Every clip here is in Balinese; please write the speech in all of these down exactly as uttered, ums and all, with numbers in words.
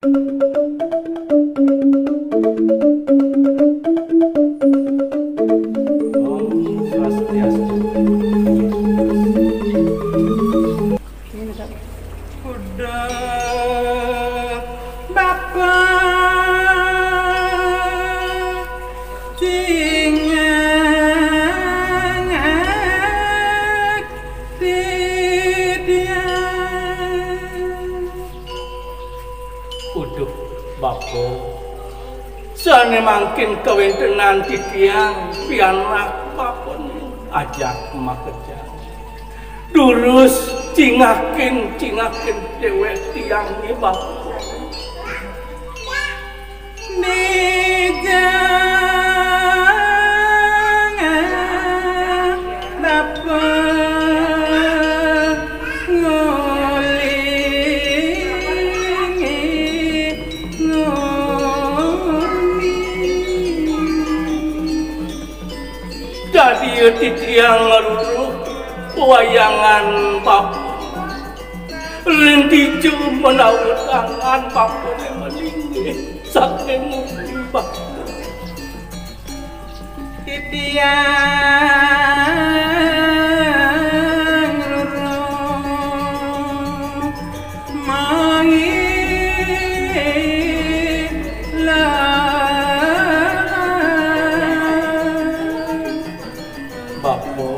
Om Swastiastu. Uduh, Bapa, cingak titiang. Uduh, Bapa, sané mangkin kawéntenan titiang pianak Bapa ajak makejang. Durus cingakin, cingakin déwék tiang nggih, Bapa. Nijang Bapa ngulingi nguni. Dadi titiang ngruruh wayangan Bapa. Ring dija menawa tangan Bapané malinggih saking nguni, Bapa. Titiang ngruruh mangilang. Bapa,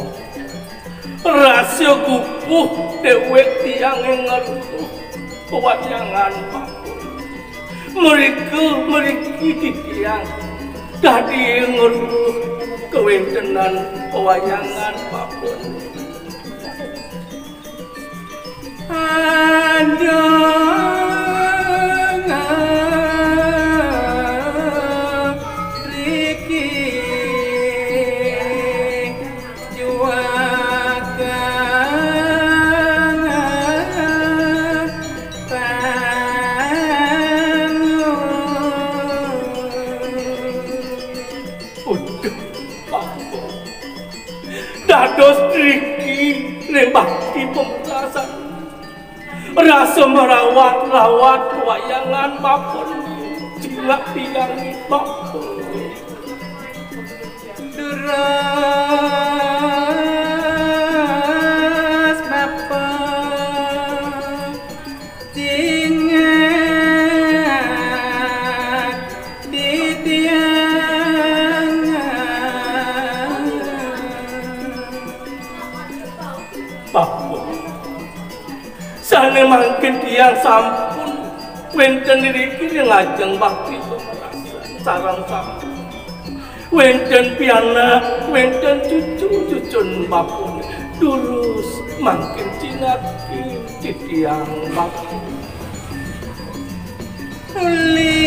rasa gupuh déwék tiangé ngruruh wayangan Bapa. Mrika mriki titiang dadi ngruruh kawéntenan wayangan Bapa. Aduh, riki juagang pangu. Uduh, Bapa. Dados driki ring bakti pamerasan. Rasa marawat-rawat wayangan Bapa, cingak tiang, Bapa. Durus, Bapa, cingak titiang. Bapa, sané mangkin tiang sampun wénten iriki ring ajeng bakti pamerasan sareng sami. Wénten pianak, wénten cucu-cucun Bapa. Durus mangkin cingakin titiang, Bapa. Uli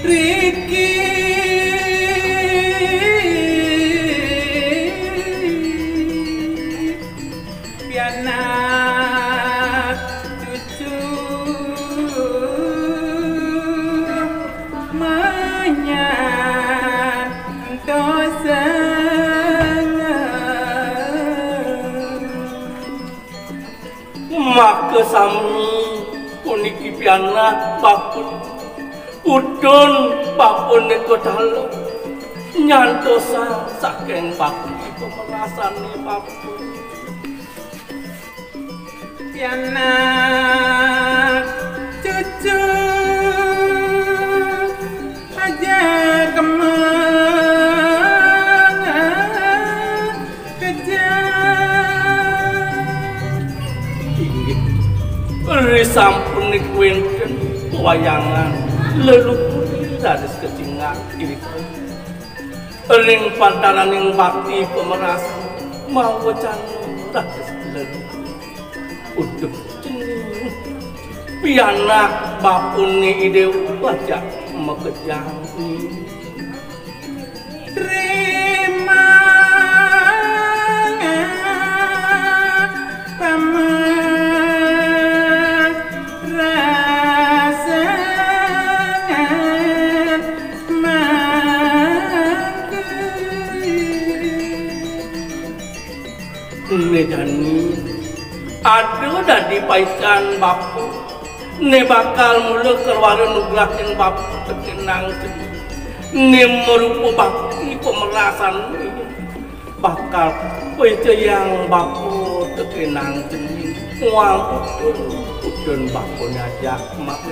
riki pianak cucu manyantos sanget. Maka sami puniki pianak Bapa. Putun Bapa nika taler nyantosang saking bakti pamerasané Bapa. Pianak cucu ajar kemang kejang. Inggih. Risampun nika wénten wayangan leluhur dados kecingak irika. Ring pantaraning bakti pamerasan mawacana dados leluhur. Uduh, cening. Pianak Bapané I Déwa ajak makejang. Trimang pamerasan mangkin. Né jani, ada dadi paican Bapa. Né bakal mula kaluara nugrahin bapa tekénang cening. Né marupa bakti pamerasan bakal pacayang bapa tekénang cening. Muang putun, putun bapa ajak mak.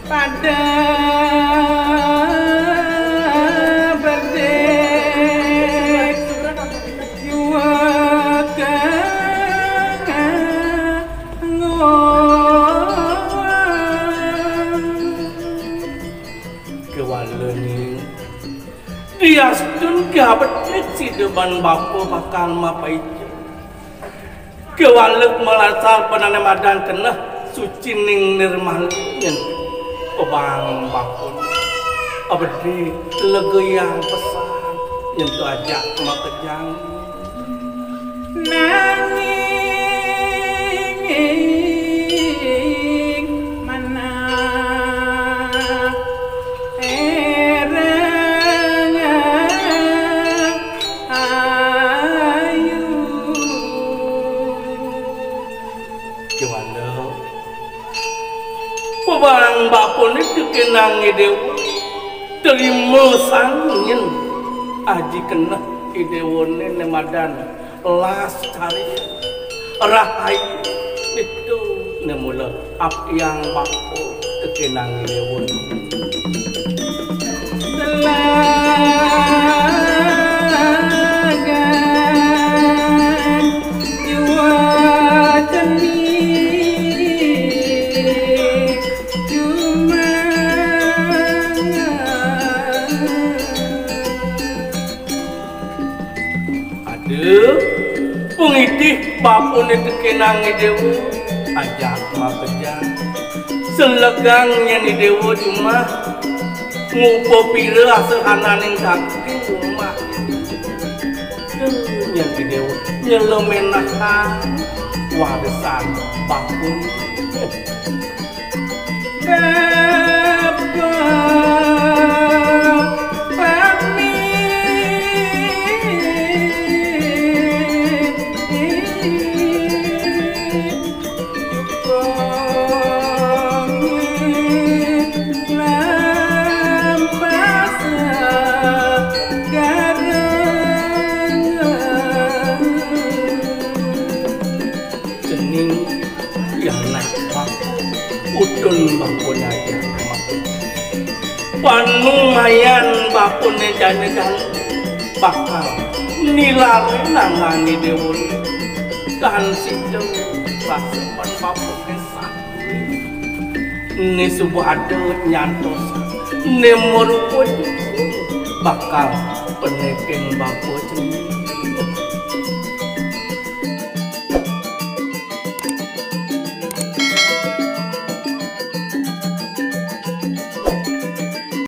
Pada bedé jua kanggo. Kéwala né diastun kabetrik sida ban bapa bakal mapaica. Kéwala malasar benehné madan keneh suci ning nirmala nyen pabang bapa. Abdi legayang pesan nyen to ajak makejang. Nanging manah ereng ayu. Kéwala pabang bapa né tekénang I Déwa, trima sang nyen aji keneh I Déwané né madan lestari rahayu. Ditu né mula aptiang bapa tekénang I Déwa. Telagan jua cening jumang. Ada pangidih bapané tekénang I Déwa, ajak makejang. Selegang nyen I Déwa jumah, ngupa pira asehananing daging jumah. Duh, nyen I Déwa nyelemenahang warisan bapané. Bapa pamit, jukung lampasa gareng. Cening pianak bapa, putun bapa ajak mapaica. Panumayan bapané jani bakal nilarin anggané Déwa. Tan sida rasa pan bapané sah. Né suba ada nyantos, né marupa bakal penekin bapa cening.